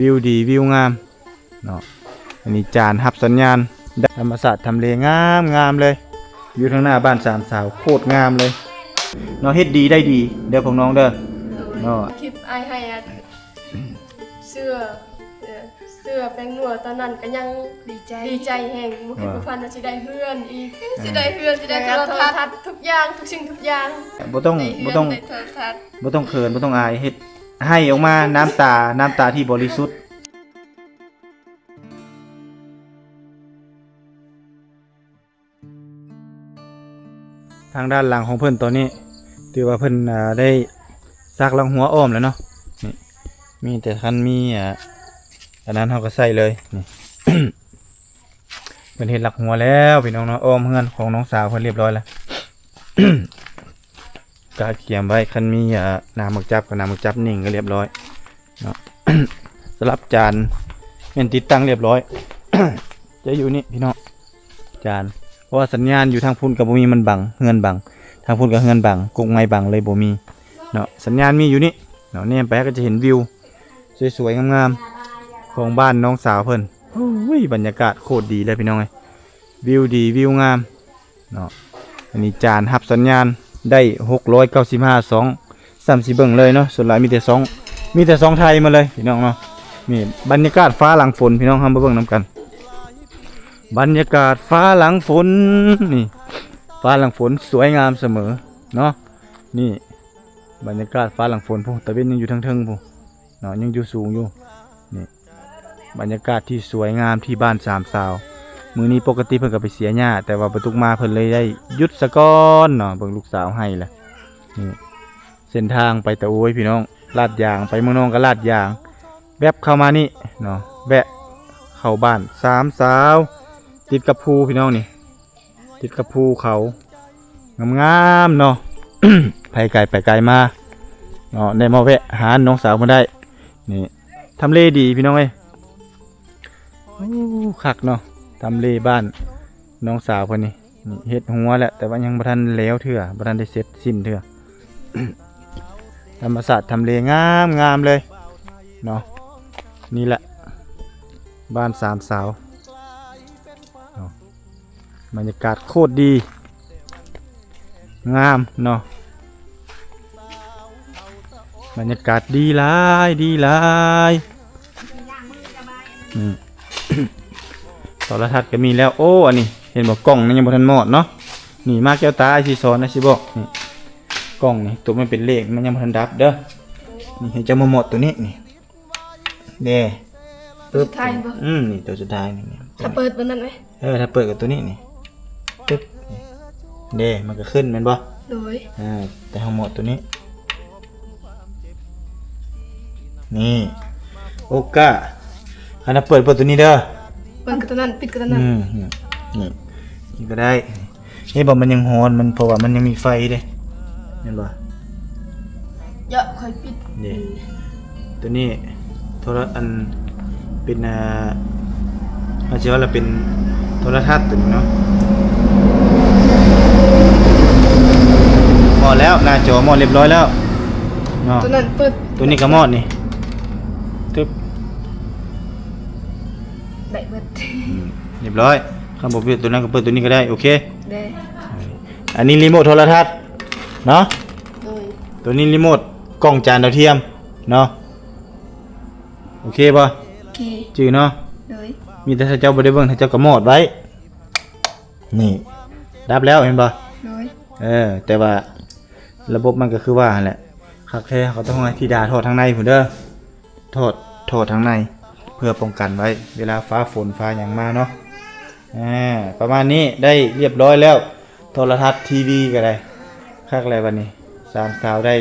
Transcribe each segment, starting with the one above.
ວິວດີ ວິວງາມເນາະ. ອັນນີ້ຈານຮັບສັນຍານ ທຳມະຊາດທຳເລງາມໆເລີຍ. ວິວທາງໜ້າບ້ານສາມສາວໂຄດງາມເລີຍເນາະ. ເຮັດດີໄດ້ດີເດີພວກນ້ອງເດີເນາະ. ຄລິບອ້າຍໃຫ້ ອາ ເສື້ອ ເອີ ເສື້ອແປ້ງນົວຕອນນັ້ນກໍຍັງດີໃຈ ດີໃຈແຮງ ບໍ່ຄິດ ເອີ ບໍ່ຝັນວ່າຊິໄດ້ເຮືອນອີກ ເອີ ຊິໄດ້ເຮືອນ ຊິໄດ້ໂທລະທັດ ໂທລະທັດ ທຸກຢ່າງ ທຸກສິ່ງທຸກຢ່າງ. ບໍ່ຕ້ອງ ໄດ້ເຮືອນ ບໍ່ຕ້ອງ ໄດ້ໂທລະທັດ ບໍ່ຕ້ອງເຂີນ ບໍ່ຕ້ອງອາຍ ເຮັດ ໄຫ້ອອກມາ ນ້ຳຕາ ນ້ຳຕາທີ່ບໍລິສຸດ. ທາງດ້ານຫຼັງຂອງເພິ່ນຕອນນີ້ ຖືວ່າເພິ່ນ ອ່າ ໄດ້ສັກຫຼັກຮົ້ວອ້ອມແລ້ວເນາະ. ນີ້ ມີແຕ່ຄັນມີ ອ່າ ອັນນັ້ນເຮົາກໍໃສ່ເລີຍ. ນີ້ ເພິ່ນເຮັດຫຼັກຮົ້ວແລ້ວພີ່ນ້ອງເນາະ, ອ້ອມເຮືອນຂອງນ້ອງສາວເພິ່ນລຽບຮ້ອຍແລ້ວ. ກະກຽມໄວ້ ຄັນມີ ອ່າ ໜາມໝາກຈັບ ກໍໜາມໝາກຈັບໜິ່ງກໍລຽບຮ້ອຍເນາະ. ສຳລັບຈານແມ່ນຕິດຕັ້ງລຽບຮ້ອຍ ຈະຢູ່ນີ້ພີ່ນ້ອງ ຈານ ເພາະວ່າສັນຍານຢູ່ທາງພຸ້ນກໍບໍ່ມີ ມັນບັງ ເຮືອນບັງ ທາງພຸ້ນກໍເຮືອນບັງ ກົກໄມ້ບັງ ເລີຍບໍ່ມີເນາະ. ສັນຍານມີຢູ່ນີ້ເນາະ ແນມໄປກໍຈະເຫັນວິວສວຍໆງາມໆຂອງບ້ານນ້ອງສາວເພິ່ນ. ໂອ້ຍ ບັນຍາກາດໂຄດດີເລີຍພີ່ນ້ອງເອີຍ ວິວດີ ວິວງາມ ເນາະ. ອັນນີ້ຈານຮັບສັນຍານໄດ້ຫົກຮ້ອຍເກົ້າສິບຫ້າຊ່ອງ ສ່ຳຊິເບິ່ງເລີຍເນາະ. ສ່ວນຫຼາຍມີແຕ່ຊ່ອງ ມີແຕ່ຊ່ອງໄທໝົດເລີຍພີ່ນ້ອງເນາະ. ນີ້ບັນຍາກາດຟ້າຫຼັງຝົນ ພີ່ນ້ອງເຮົາມາເບິ່ງນຳກັນ. ບັນຍາກາດຟ້າຫຼັງຝົນ ນີ້ ຟ້າຫຼັງຝົນສວຍງາມສະເໝີເນາະ. ນີ້ບັນຍາກາດຟ້າຫຼັງຝົນ ພຸ້ນ ຕາເວັນຍັງຢູ່ເທິງໆພຸ້ນເນາະ ຍັງຢູ່ສູງຢູ່. ນີ້ ບັນຍາກາດທີ່ສວຍງາມທີ່ບ້ານສາມສາວ. ມື້ນີ້ປົກກະຕິເພິ່ນກໍໄປເສຍຫຍ້າ ແຕ່ວ່າປະຕຸກມາເພິ່ນເລີຍໄດ້ຢຸດສະກ່ອນເນາະ. ເບິ່ງລູກສາວໄຫ້ລະ. ນີ້ເສັ້ນທາງໄປຕະໂອຍພີ່ນ້ອງ ລາດຢາງ ໄປເມືອງນອງກໍລາດຢາງ. ແວັບເຂົ້າມານີ້ເນາະ ແວະເຂົ້າບ້ານສາມສາວ ຕິດກັບພູພີ່ນ້ອງນີ້. ຕິດກັບພູເຂົາງາມໆເນາະ. ໃຜໄກໄປໄກມາເນາະ ໄດ້ມາແວະຫານ້ອງສາວເພິ່ນໄດ້. ນີ້ ທຳເລດີພີ່ນ້ອງເອີຍ. ໂອ້ ຄັກເນາະ ທຳເລບ້ານນ້ອງສາວເພິ່ນນີ້. ນີ້ເຮັດຮົ້ວແລ້ວ ແຕ່ວ່າຍັງບໍ່ທັນແລ້ວເທື່ອ ບໍ່ທັນໄດ້ເສັດສິ້ນເທື່ອ. ທຳມະຊາດທຳເລງາມໆເລີຍເນາະ. ນີ້ແຫຼະ ບ້ານສາມສາວເນາະ. ບັນຍາກາດໂຄດດີ ງາມເນາະ ບັນຍາກາດດີຫຼາຍ ດີຫຼາຍ. ນີ້ ໂທລະທັດກໍມີແລ້ວ. ໂອ້ ອັນນີ້ເຫັນບໍ່ ກ້ອງນີ້ຍັງບໍ່ທັນມອດເນາະ. ນີ້ ມາແກ້ວຕາ ອ້າຍຊິສອນ ອ້າຍຊິບອກ. ນີ້ ກ້ອງນີ້ ຕົວມັນເປັນເລກ ມັນຍັງບໍ່ທັນດັບເດີ. ນີ້ ໃຫ້ເຈົ້າມາມອດຕົວນີ້ ນີ້ ເດ້ ປຶບ ສຸດທ້າຍບໍ່? ອືມ ນີ້ຕົວສຸດທ້າຍນີ້ ນີ້ ຖ້າເປີດມັນນັ້ນໄຫມ? ເອີ ຖ້າເປີດກໍຕົວນີ້ນີ້ ປຶບ ນີ້ ເດ້ ມັນກໍຂຶ້ນແມ່ນບໍ່? ໂດຍ ເອີ ແຕ່ເຮົາໝົດຕົວນີ້ ນີ້ ໂອກາ ອັນນັ້ນເປີດ ເປີດຕົວນີ້ເດີ ເປີດກໍຕົວນັ້ນ ປິດກໍຕົວນັ້ນ ອືມ ນີ້ ນີ້ກໍໄດ້. ເຫັນບໍ່ ມັນຍັງຮ້ອນ ມັນ ເພາະວ່າມັນຍັງມີໄຟເດ້ ເຫັນບໍ່? ເຍາະ ຂ້ອຍປິດ ນີ້ ຕົວນີ້ໂທລະ ອັນ ເປັນ ອ່າ ເຮົາຊິວ່າລະເປັນໂທລະທັດຕົວນີ້ເນາະ. ໝອດແລ້ວ ໜ້າຈໍໝອດລຽບຮ້ອຍແລ້ວເນາະ. ຕົວນັ້ນເປີດ ຕົວນີ້ກໍໝອດນີ້ ຕຶບ ໄດ້ເບິດ ອືມ ລຽບຮ້ອຍ. ຄັນບໍ່ເປີດຕົວນັ້ນກໍເປີດຕົວນີ້ກໍໄດ້ ໂອເຄ ເດ້. ອັນນີ້ຣີໂມດໂທລະທັດເນາະ ໂດຍ ຕົວນີ້ຣີໂມດກ້ອງຈານດາວທຽມເນາະ ໂອເຄບໍ່? ໂອເຄ ຈື່ເນາະ ໂດຍ. ມີແຕ່ຖ້າເຈົ້າບໍ່ໄດ້ເບິ່ງ ຖ້າເຈົ້າກໍມອດໄວ້ ນີ້ ດັບແລ້ວ ເຫັນບໍ່? ໂດຍ ເອີ ແຕ່ວ່າ ລະບົບມັນກໍຄືວ່າຫັ້ນແຫຼະ ຄັກແທ້ ເຮົາກໍຕ້ອງໃຫ້ທິດາຖອດທາງໃນພຸ້ນເດີ ຖອດ ຖອດທາງໃນ ເພື່ອປ້ອງກັນໄວ້ເວລາຟ້າຝົນຟ້າຫຍັງມາເນາະ. ອາ ປະມານນີ້ ໄດ້ລຽບຮ້ອຍແລ້ວ ໂທລະທັດ ທີວີ ກໍໄດ້ ຄັກແລ້ວບັດນີ້ ສາມສາວໄດ້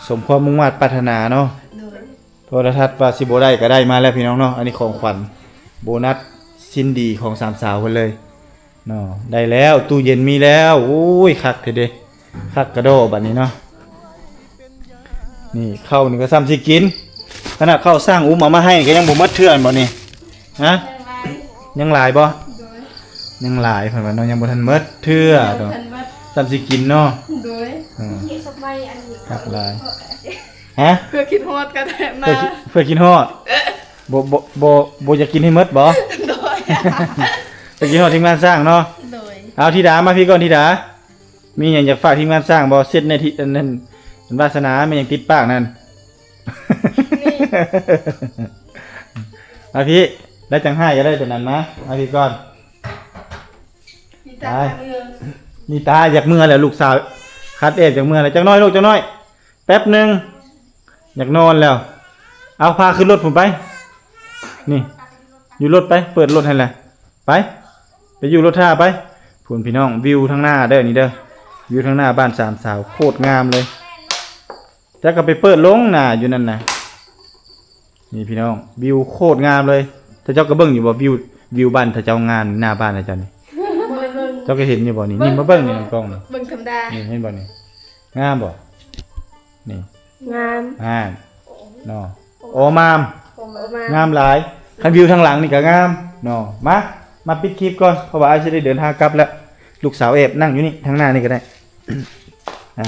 ສົມຄວາມມຸ່ງມາດປາດຖະໜາເນາະ. ໂທລະທັດວ່າຊິບໍ່ໄດ້ກໍໄດ້ມາແລ້ວພີ່ນ້ອງເນາະ. ອັນນີ້ຂອງຂວັນໂບນັດຊິ້ນດີຂອງສາມສາວເພິ່ນເລີຍເນາະ. ໄດ້ແລ້ວ ຕູ້ເຢັນມີແລ້ວ ໂອ້ຍ ຄັກແທ້ເດ້ ຄັກກະດໍບັດນີ້ເນາະ. ນີ້ເຂົ້ານີ້ກໍສ່ຳຊິກິນ ຂະໜາດເຂົ້າສ້າງອຸ້ມເອົາມາໃຫ້ກໍຍັງບໍ່ໝົດເທື່ອແມ່ນບໍ່ນີ້ ຮະ? ຍັງຫຼາຍບໍ່? ຍັງຫຼາຍເພິ່ນວ່າເນາະ ຍັງບໍ່ທັນໝົດເທື່ອ ຍັງບໍ່ທັນໝົດ ສ່ຳຊິກິນເນາະ. ໂດຍ ເອີ ຄັກຫຼາຍ. ຮະ? ເພື່ອຄິດຮອດກໍໄດ້ມາ ເພື່ອຄິດ ເພື່ອຄິດຮອດ. ບໍ່ ບໍ່ ບໍ່ ບໍ່ຢາກກິນໃຫ້ໝົດບໍ? ໂດຍ ໄປກິນຮອດທີມງານຊ້າງເນາະ. ໂດຍ ເອົາ ທິດາ ມາພີ້ກ່ອນ ທິດາ. ມີຫຍັງຢາກຝາກທີມງານຊ້າງບໍ່? ເຊັດແດ່ ທີ່ອັນນັ້ນ ວາສະໜາ ແມ່ນຫຍັງຕິດປາກນັ້ນ. ນີ້ ມາພີ້ ແລ້ວຈັ່ງໃຫ້ກໍໄດ້ຕົວນັ້ນມາ. ມາພີ້ກ່ອນ. ນິຕາ ໄປ ເມືອ ນິຕາຢາກເມືອແລ້ວ ລູກສາວຄັດແອບຢາກເມືອແລ້ວ. ຈັກໜ້ອຍລູກ ຈັກໜ້ອຍ ແປັບໜຶ່ງ ຢາກນອນແລ້ວ. ເອົາ ພາຂຶ້ນລົດພຸ້ນໄປ. ນີ້ ຢູ່ລົດໄປ ເປີດລົດໃຫ້ແຫຼະ. ໄປ ໄປຢູ່ລົດຖ້າໄປ. ພຸ້ນພີ່ນ້ອງ ວິວທາງໜ້າເດີ ນີ້ເດີ ວິວທາງໜ້າບ້ານສາມສາວ ໂຄດງາມເລີຍ. ເຈົ້າກໍໄປເປີດລົງໜ້າຢູ່ນັ້ນນະ. ນີ້ພີ່ນ້ອງ ວິວໂຄດງາມເລີຍ. ຖ້າເຈົ້າກໍເບິ່ງຢູ່ບໍ່ ວິວ ວິວບ້ານຖ້າເຈົ້າງາມ ໜ້າບ້ານເຈົ້ານີ້. ບໍ່ໄດ້ເບິ່ງ ເຈົ້າກໍເຫັນຢູ່ບໍ່ນີ້? ນີ້ ມາເບິ່ງນີ້ ນ້ອງກ້ອງນີ້ ເບິ່ງທຳມະດາ. ນີ້ເຫັນບໍ່ນີ້? ງາມບໍ່? ນີ້ ງາມ ງາມເນາະ. ໂອ້ ໂອ້ ງາມ ໂອ້ ງາມ ງາມຫຼາຍ. ຄັນວິວທາງຫຼັງນີ້ກໍງາມເນາະ. ມາ ມາປິດຄລິບກ່ອນ ເພາະວ່າອ້າຍຊິໄດ້ເດີນທາງກັບແລ້ວ. ລູກສາວແອບນັ່ງຢູ່ນີ້ ທາງໜ້ານີ້ກໍໄດ້. ອ່າ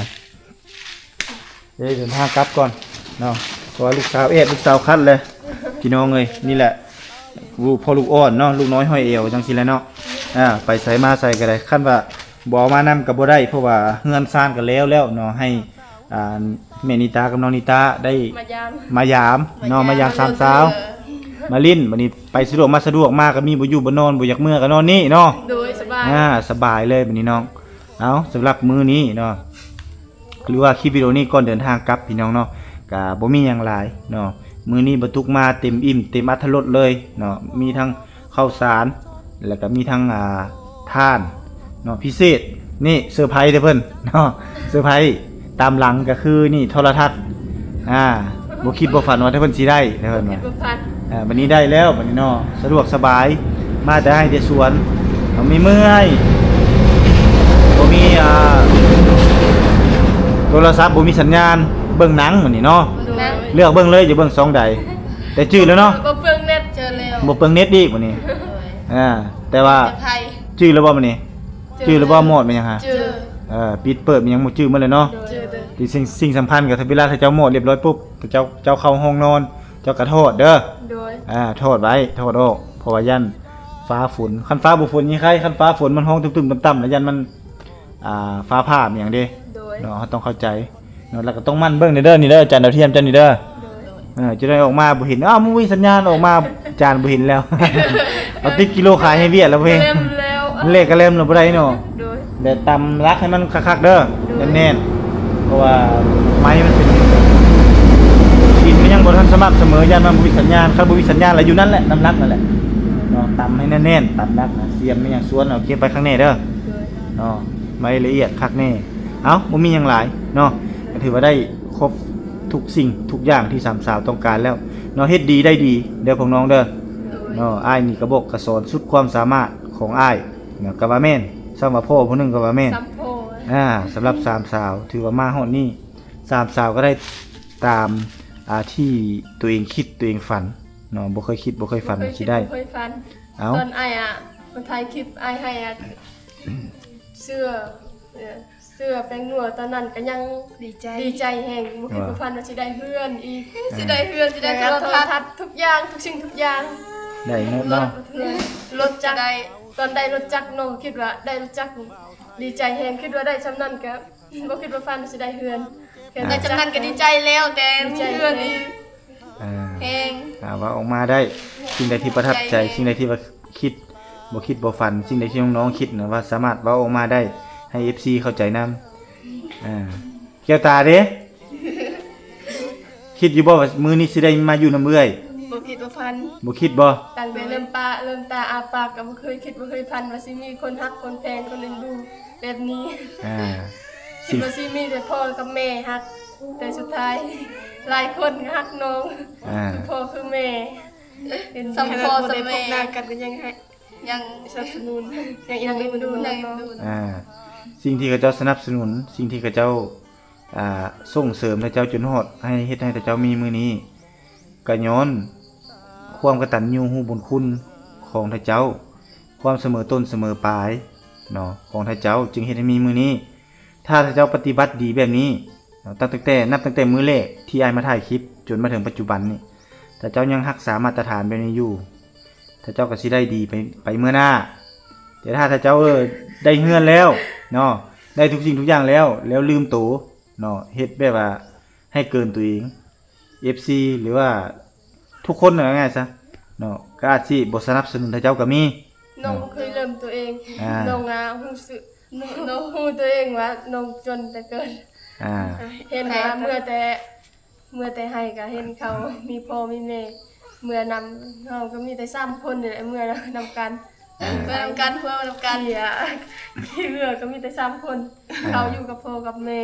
ເດີນທາງກັບກ່ອນເນາະ ເພາະວ່າລູກສາວແອບ ລູກສາວຄັນແຫຼະ ພີ່ນ້ອງເອີຍ. ນີ້ແຫຼະ ລູກພໍ່ລູກອ່ອນເນາະ ລູກນ້ອຍຫ້ອຍແອວ ຈັ່ງຊີ້ແຫຼະເນາະ. ອ່າ ໄປໃສມາໃສກໍໄດ້ ຄັນວ່າບໍ່ເອົາມານຳກໍບໍ່ໄດ້ ເພາະວ່າເຮືອນຊານກໍແລ້ວແລ້ວເນາະ. ໃຫ້ ອ່າ ແມ່ນິຕາກັບນ້ອງນິຕາໄດ້ມາຢາມ ມາຢາມເນາະ ມາຢາມສາມສາວ ມາຫຼິ້ນ. ບັດນີ້ໄປສະດວກມາສະດວກ ມາກໍມີ ບໍ່ຢູ່ບໍ່ນອນ ບໍ່ຢາກເມືອກໍນອນນີ້ເນາະ. ໂດຍ ສະບາຍ ອ່າ ສະບາຍເລີຍບັດນີ້ນ້ອງ. ເອົາ ສຳລັບມື້ນີ້ເນາະ ຫຼືວ່າຄລິບວິດີໂອນີ້ ກ່ອນເດີນທາງກັບ ພີ່ນ້ອງເນາະ ກະບໍ່ມີຫຍັງຫຼາຍເນາະ. ມື້ນີ້ບັນທຸກມາເຕັມອີ່ມເຕັມອັດຖະລົດເລີຍເນາະ ມີທັງເຂົ້າສານ ແລ້ວກະມີທັງ ອ່າ ທານເນາະ ພິເສດ. ນີ້ເຊີໄພເດ້ເພິ່ນເນາະ ເຊີໄພ. ຕາມຫຼັງກະຄືນີ້ ໂທລະທັດ. ອ່າ ບໍ່ຄິດບໍ່ຝັນວ່າເພິ່ນຊິໄດ້ເດ້ ເພິ່ນວ່າ. ບໍ່ຄິດບໍ່ຝັນ ອ່າ ບັດນີ້ໄດ້ແລ້ວ ບັດນີ້ເນາະ ສະດວກສະບາຍ ມາແຕ່ໄຮ່ແຕ່ສວນ ບໍ່ມີເມື່ອຍ ບໍ່ມີ ອ່າ ໂທລະສັບ ບໍ່ມີສັນຍານ ເບິ່ງໜັງບັດນີ້ເນາະ. ໂດຍ ເລືອກເບິ່ງເລີຍ ຈະເບິ່ງຊ່ອງໃດ ແຕ່ຈື່ແລ້ວເນາະ. ບໍ່ເປືອງເນັດ ເຈີແລ້ວ ບໍ່ເປືອງເນັດອີກບັດນີ້. ໂດຍ ອ່າ ແຕ່ວ່າ ຈື່ແລ້ວບໍ່ບັດນີ້? ຈື່ແລ້ວບໍ່? ໂໝດແມ່ນຫຍັງຫາ? ຈື່ ເອີ ປິດເປີດແມ່ນຫຍັງ ໝົດຈື່ໝົດແລ້ວເນາະ. ໂດຍ ທີ່ສິ່ງ ສິ່ງສຳຄັນກໍ ເວລາຖ້າເຈົ້າໂໝດລຽບຮ້ອຍປຸບ ເຈົ້າ ເຈົ້າເຂົ້າຫ້ອງນອນ ເຈົ້າກໍຖອດເດີ. ໂດຍ ອ່າ ຖອດໄວ້ ຖອດອອກ ເພາະວ່າຢ້ານຟ້າຝົນ ຄັນຟ້າບໍ່ຝົນຍັງໄຄ ຄັນຟ້າຝົນມັນຮ້ອງຕຶ້ມໆຕ່ຳໆ ແລ້ວຢ້ານມັນ ອ່າ ຟ້າຜ່າແມ່ນຫຍັງເດ້. ໂດຍ ເນາະ ເຮົາຕ້ອງເຂົ້າໃຈເນາະ ແລ້ວກໍຕ້ອງໝັ່ນເບິ່ງເດີ ນີ້ເດີ ຈານດາວທຽມເຈົ້ານີ້ເດີ. ໂດຍ ເອີ ຈະໄດ້ອອກມາບໍ່ເຫັນ ອ້າວ ບໍ່ມີສັນຍານ ອອກມາຈານບໍ່ເຫັນແລ້ວ. ເອົາຕິດກິໂລຂາຍໃຫ້ວຽດແລ້ວເວີຍ ກະແລັມແລ້ວ ມັນເລກກະແລັມແລ້ວບໍ່ໄດ້ເນາະ. ໂດຍ ແຕ່ຕຳຫຼັກໃຫ້ມັນຄັກໆເດີ. ໂດຍ ແໜ້ນໆ ເພາະວ່າໄມ້ມັນເປັນດິນ ມັນຍັງບໍ່ທັນສະໝັບສະເໝີ ຢ້ານມັນບໍ່ມີສັນຍານ. ຄັນບໍ່ມີສັນຍານແລ້ວຢູ່ນັ້ນແຫຼະ ນ້ຳຫຼັກນັ້ນແຫຼະເນາະ. ຕຳໃຫ້ແໜ້ນໆ ຕຳຫຼັກນະ ສຽມແມ່ນຫຍັງສວນເອົາເກັບໄວ້ຂ້າງແນ່ເດີ. ໂດຍ ເນາະ ໄວ້ລະອຽດຄັກແນ່. ເອົ້າ ບໍ່ມີຫຍັງຫຼາຍເນາະ ກໍຖືວ່າໄດ້ຄົບທຸກສິ່ງທຸກຢ່າງທີ່ສາມສາວຕ້ອງການແລ້ວເນາະ. ເຮັດດີໄດ້ດີເດີພວກນ້ອງເດີ. ໂດຍ ເນາະ ອ້າຍນີ້ກະບອກກະສອນສຸດຄວາມສາມາດຂອງອ້າຍເນາະ ກະວ່າແມ່ນ ສ່ຳວ່າພໍ່ຜູ້ໜຶ່ງກະວ່າແມ່ນ. ສ່ຳພໍ່ ອ່າ ສຳລັບສາມສາວ ຖືວ່າມາຮອດນີ້ ສາມສາວກໍໄດ້ຕາມ ອ່າ ທີ່ຕົວເອງຄິດ ຕົວເອງຝັນເນາະ. ບໍ່ເຄີຍຄິດ ບໍ່ເຄີຍຝັນວ່າຊິໄດ້ ບໍ່ເຄີຍຄິດ ບໍ່ເຄີຍຝັນ. ເອົ້າ ຕອນອ້າຍ ອ່າ ມາຖ່າຍຄລິບ ອ້າຍໃຫ້ ອ່າ ເສື້ອ ເອີ ເສື້ອແປ້ງນົວ ຕອນນັ້ນກໍຍັງດີໃຈ ດີໃຈແຮງ ບໍ່ຄິດ ວ່າ ບໍ່ຝັນວ່າຊິໄດ້ເຮືອນອີກ ເອີ ຊິໄດ້ເຮືອນ ຊິໄດ້ ໄດ້ໂທລະທັດ ໂທລະທັດ ທຸກຢ່າງ ທຸກສິ່ງທຸກຢ່າງ ໄດ້ໝົດເນາະ. ລົດ ລົດຈັກ ຕອນໄດ້ລົດຈັກ ນ້ອງຄິດວ່າໄດ້ລົດຈັກ ດີໃຈແຮງ ຄິດວ່າໄດ້ຊ່ຳນັ້ນກໍບໍ່ຄິດບໍ່ຝັນວ່າຊິໄດ້ເຮືອນ. ເຮືອນ ອ່າ ໄດ້ຊ່ຳນັ້ນກໍດີໃຈແລ້ວ ແຕ່ມີເຮືອນອີກ ອ່າ ແຮງ ອ່າ ເວົ້າອອກມາໄດ້ ສິ່ງໃດທີ່ປະທັບໃຈ ໃຈແຮງ ສິ່ງໃດທີ່ວ່າຄິດ ບໍ່ຄິດບໍ່ຝັນ ສິ່ງໃດທີ່ນ້ອງໆຄິດນະ ວ່າສາມາດເວົ້າອອກມາໄດ້ ໃຫ້ເອັຟຊີເຂົ້າໃຈນຳ. ອ່າ ແກ້ວຕາເດ້ ຄິດຢູ່ບໍ່ວ່າມື້ນີ້ຊິໄດ້ມາຢູ່ນຳເອື້ອຍ? ບໍ່ຄິດບໍ່ຝັນ ບໍ່ຄິດບໍ່? ຕັ້ງແຕ່ລືມຕາ ລືມຕາອ້າປາກກໍບໍ່ເຄີຍຄິດບໍ່ເຄີຍຝັນວ່າຊິມີຄົນຮັກຄົນແພງຄົນເອັນດູແບບນີ້. ອ່າ ຄິດວ່າຊິມີແຕ່ພໍ່ກັບແມ່ຮັກ ແຕ່ສຸດທ້າຍຫຼາຍຄົນຮັກນ້ອງ ອ່າ ຄືພໍ່ຄືແມ່ ເປັນ ສ່ຳພໍ່ສ່ຳແມ່ ພບໜ້າກັນກໍຍັງໃຫ້ ຍັງສະໜັບສະໜູນ ຍັງເອັນດູ ຍັງເອັນດູ ອ່າ ສິ່ງທີ່ເຂົາເຈົ້າສະໜັບສະໜູນ ສິ່ງທີ່ເຂົາເຈົ້າ ອ່າ ສົ່ງເສີມເຈົ້າຈົນຮອດ ໃຫ້ເຮັດໃຫ້ເຈົ້າມີມື້ນີ້ ກໍຍ້ອນຄວາມກະຕັນຍູຮູ້ບຸນຄຸນຂອງເຈົ້າ ຄວາມສະເໝີຕົ້ນສະເໝີປາຍເນາະ ຂອງເຈົ້າ ຈຶ່ງເຮັດໃຫ້ມີມື້ນີ້. ຖ້າເຈົ້າປະຕິບັດດີແບບນີ້ ເນາະ ຕັ້ງແຕ່ ນັບຕັ້ງແຕ່ມື້ແລກທີ່ອ້າຍມາຖ່າຍຄລິບຈົນມາເຖິງປັດຈຸບັນນີ້ ຖ້າເຈົ້າຍັງຮັກສາມາດຕະຖານແບບນີ້ຢູ່ ຖ້າເຈົ້າກໍຊິໄດ້ດີໄປ ໄປເມື່ອໜ້າ. ແຕ່ຖ້າ ຖ້າເຈົ້າ ເອີ ໄດ້ເຮືອນແລ້ວເນາະ ໄດ້ທຸກສິ່ງທຸກຢ່າງແລ້ວ ແລ້ວລືມໂຕເນາະ ເຮັດແບບວ່າໃຫ້ເກີນຕົວເອງ ເອັຟຊີ ຫຼືວ່າທຸກຄົນ ເອົາງ່າຍໆຊະເນາະ ກໍອາດຊິບໍ່ສະໜັບສະໜູນ ຖ້າເຈົ້າກໍມີ ນ້ອງ ເນາະ ບໍ່ເຄີຍເລີ່ມຕົວເອງ ອ່າ ນ້ອງ ອ່າ ຮູ້ສຶກ ນ້ອງ ນ້ອງຮູ້ຕົວເອງວ່ານ້ອງຈົນແຕ່ເກີດ ອ່າ ເຫັນວ່າເມື່ອແຕ່ ເມື່ອແຕ່ໄຮ່ກໍເຫັນເຂົາມີພໍ່ມີແມ່ເມືອນຳ ເຮົາກໍມີແຕ່ສາມຄົນນີ້ແຫຼະເມືອນຳກັນ ອ່າ ເມືອນຳກັນ ເມືອນຳກັນ ເຂືອ ເຂືອກໍມີແຕ່ສາມຄົນ ອ່າ ເຂົາຢູ່ກັບພໍ່ກັບແມ່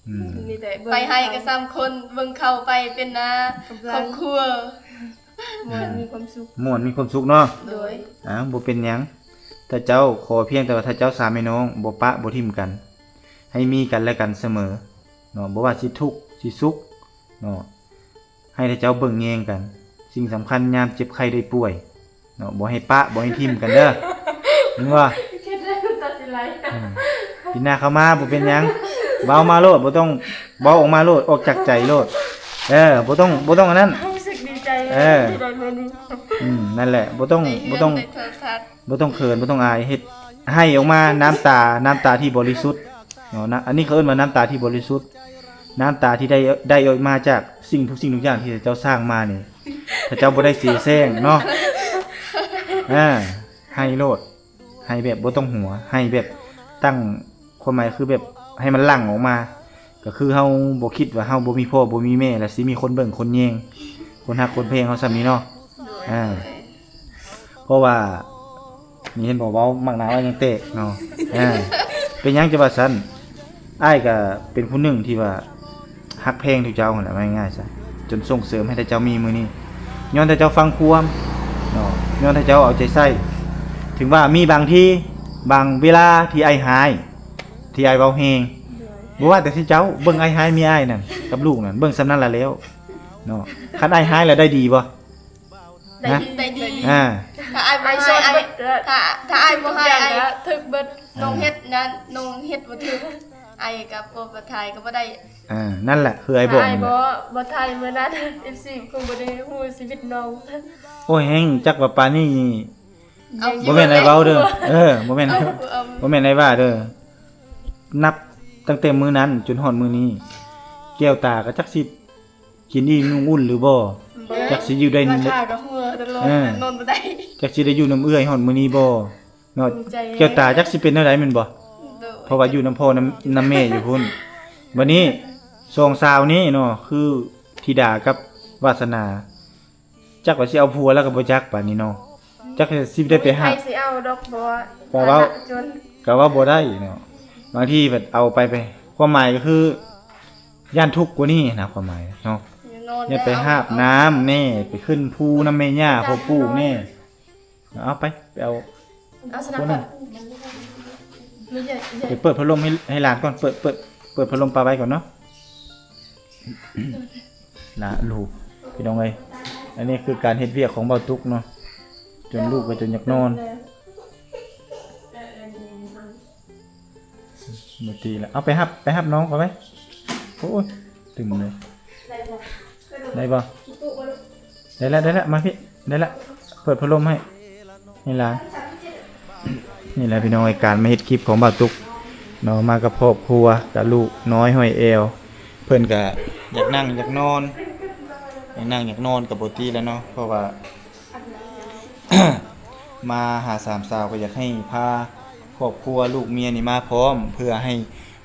ອືມ ມີແຕ່ເບິ່ງ ໄປໄຮ່ກໍສາມຄົນ ເບິ່ງເຂົາໄປເປັນ ອ່າ ກຳລັງ ຄອບຄົວ ມ່ວນມີຄວາມສຸກ ມ່ວນມີຄວາມສຸກເນາະ ໂດຍ ອ່າ ບໍ່ເປັນຫຍັງ ຖ້າເຈົ້າ ຂໍພຽງແຕ່ວ່າ ຖ້າເຈົ້າສາມພີ່ນ້ອງບໍ່ປະບໍ່ຖິ້ມກັນ ໃຫ້ມີກັນແລະກັນສະເໝີເນາະ ບໍ່ວ່າຊິທຸກຊິສຸກເນາະ ໃຫ້ແຕ່ເຈົ້າເບິ່ງແຍງກັນ ສິ່ງສຳຄັນຍາມເຈັບໄຂ້ໄດ້ປ່ວຍ ເນາະ ບໍ່ໃຫ້ປະ ບໍ່ໃຫ້ຖິ້ມກັນເດີ ເຫັນບໍ່? ເຮັດແລ້ວນ້ຳຕາຊິໄຫຼ ອືມ ປີໜ້າເຂົ້າມາບໍ່ເປັນຫຍັງ ເວົ້າມາໂລດ ບໍ່ຕ້ອງ ເວົ້າອອກມາໂລດ ອອກຈາກໃຈໂລດ ເອີ ບໍ່ຕ້ອງ ບໍ່ຕ້ອງອັນນັ້ນ ຮູ້ສຶກດີໃຈ ເອີ ທີ່ໄດ້ມານີ້ ອືມ ນັ້ນແຫຼະ ບໍ່ຕ້ອງ ໄດ້ເຮືອນ ບໍ່ຕ້ອງ ໄດ້ໂທລະທັດ ບໍ່ຕ້ອງເຂີນ ບໍ່ຕ້ອງອາຍ ເຮັດ ໄຫ້ອອກມາ ນ້ຳຕາ ນ້ຳຕາທີ່ບໍລິສຸດເນາະ ນະ ອັນນີ້ເຂົາເອີ້ນວ່ານ້ຳຕາທີ່ບໍລິສຸດ ນ້ຳຕາທີ່ໄດ້ ໄດ້ອອກມາຈາກສິ່ງ ທຸກສິ່ງທຸກຢ່າງທີ່ເຈົ້າສ້າງມານີ້ ຖ້າເຈົ້າບໍ່ໄດ້ເສແສ້ງເນາະ ອ່າ ໄຫ້ໂລດ ໄຫ້ແບບບໍ່ຕ້ອງຫົວ ໄຫ້ແບບຕັ້ງ ຄວາມໝາຍຄືແບບໃຫ້ມັນຫຼັ່ງອອກມາ ກໍຄືເຮົາບໍ່ຄິດວ່າເຮົາບໍ່ມີພໍ່ບໍ່ມີແມ່ ແລ້ວຊິມີຄົນເບິ່ງຄົນແຍງ ຄົນຮັກຄົນແພງເຮົາສ່ຳນີ້ເນາະ ໂດຍ ອ່າ ເພາະວ່າ ນີ້ເຫັນບໍ່ ເວົ້າໝາກນາວອ້າຍຍັງແຕກເນາະ ອ່າ ເປັນຫຍັງຈະວ່າຊັ້ນ ອ້າຍກໍເປັນຜູ້ໜຶ່ງທີ່ວ່າຮັກແພງທຸກເຈົ້າຫັ້ນແຫຼະ ວ່າງ່າຍໆຊະ ຈົນສົ່ງເສີມໃຫ້ແຕ່ເຈົ້າມີມື້ນີ້ ຍ້ອນແຕ່ເຈົ້າຟັງຄວາມເນາະ ຍ້ອນແຕ່ເຈົ້າເອົາໃຈໃສ່ ເຖິງວ່າມີບາງທີ ບາງເວລາທີ່ອ້າຍຮ້າຍ ທີ່ອ້າຍເວົ້າແຮງ ໂດຍ ບໍ່ວ່າແຕ່ທີ່ເຈົ້າ ເບິ່ງອ້າຍຮ້າຍເມຍອ້າຍນັ້ນ ກັບລູກນັ້ນ ເບິ່ງສ່ຳນັ້ນລະແລ້ວເນາະ ຄັນອ້າຍຮ້າຍລະໄດ້ດີບໍ່? ໄດ້ດີ ໄດ້ດີ ອ່າ ຖ້າອ້າຍບໍ່ຮ້າຍ ອ້າຍ ຖ້າ ຖ້າອ້າຍບໍ່ຮ້າຍ ອ້າຍຖືກເບິດ ນ້ອງເຮັດນັ້ນ ນ້ອງເຮັດບໍ່ຖືກ ອ້າຍກໍບໍ່ຖ່າຍກໍບໍ່ໄດ້ ອ່າ ນັ້ນແຫຼະ ຄືອ້າຍບອກ ອ້າຍ ນັ້ນແຫຼະ ບໍ່ ບໍ່ຖ່າຍມື້ນັ້ນ ເອັຟຊີ ຄົງບໍ່ໄດ້ຮູ້ຊີວິດນ້ອງ ໂອ້ຍ ແຮງຈັກວ່າປານນີ້ ບໍ່ແມ່ນອ້າຍເວົ້າເດີ ເອີ ບໍ່ແມ່ນ ບໍ່ແມ່ນອ້າຍວ່າເດີ ນັບຕັ້ງແຕ່ມື້ນັ້ນຈົນຮອດມື້ນີ້ ແກ້ວຕາກໍຈັກຊິ ກິນອີ່ມນຸ່ງອຸ່ນຫຼືບໍ່ ບໍ່ ຈັກຊິຢູ່ໄດ້ ມາຖ້າກັບຫົວຕະຫຼອດ ເອີ ນອນບໍ່ໄດ້ ຈັກຊິໄດ້ຢູ່ນຳເອື້ອຍຮອດມື້ນີ້ບໍ່ເນາະ ໃຈ ແກ້ວຕາຈັກຊິເປັນແນວໃດແມ່ນບໍ່ ໂດຍ ເພາະວ່າຢູ່ນຳພໍ່ນຳ ນຳແມ່ຢູ່ພຸ້ນ ບັດນີ້ສອງສາວນີ້ເນາະ ຄືທິດາກັບວາສະໜາ ຈັກວ່າຊິເອົາຜົວແລ້ວກໍບໍ່ຈັກບາດນີ້ເນາະ ຈັກຊິໄດ້ໄປຫາ ບໍ່ມີໃຜຊິເອົາດອກ ເພາະວ່າ ກໍເວົ້າ ຖານະຈົນ ກໍເວົ້າບໍ່ໄດ້ເນາະ ບາງທີແບບເອົາໄປ ໄປ ຄວາມໝາຍກໍຄື ຢ້ານທຸກກວ່ານີ້ນະ ຄວາມໝາຍເນາະ ຢ່າໄປຫາບນ້ຳແດ່ ໄປຂຶ້ນພູນຳແມ່ຍ່າພໍ່ປູ່ແດ່ ເອົາໄປ ໄປເອົາ ເອົາສະນະ ໄປເປີດພັດລົມໃຫ້ ໃຫ້ຫຼານກ່ອນ ເປີດ ເປີດ ເປີດພັດລົມປະໄວ້ກ່ອນເນາະ ລະລູກ ພີ່ນ້ອງເອີຍ ອັນນີ້ຄືການເຮັດວຽກຂອງບ່າວຕຸກເນາະ ຈົນລູກກໍຈົນຢາກນອນ ບໍ່ຕີລະ ເອົາໄປຮັບ ໄປຮັບນ້ອງກ່ອນໄປ ໂອ້ຍ ຕຶງເລີຍ ໄດ້ບໍ່ ໄດ້ລະ ໄດ້ລະ ມາພີ້ ໄດ້ລະ ເປີດພັດລົມໃຫ້ ໃຫ້ຫຼານ ນີ້ແຫຼະພີ່ນ້ອງເອີຍ ການມາເຮັດຄລິບຂອງບ່າວຕຸກເນາະ ມາກັບຄອບຄົວ ກັບລູກນ້ອຍຫ້ອຍແອວ ເພິ່ນກະຢາກນັ່ງຢາກນອນ ຢາກນັ່ງຢາກນອນກໍບໍ່ຕິແລ້ວເນາະ ເພາະວ່າ ມາຫາສາມສາວກໍຢາກໃຫ້ພາຄອບຄົວລູກເມຍນີ້ມາພ້ອມ ເພື່ອໃຫ້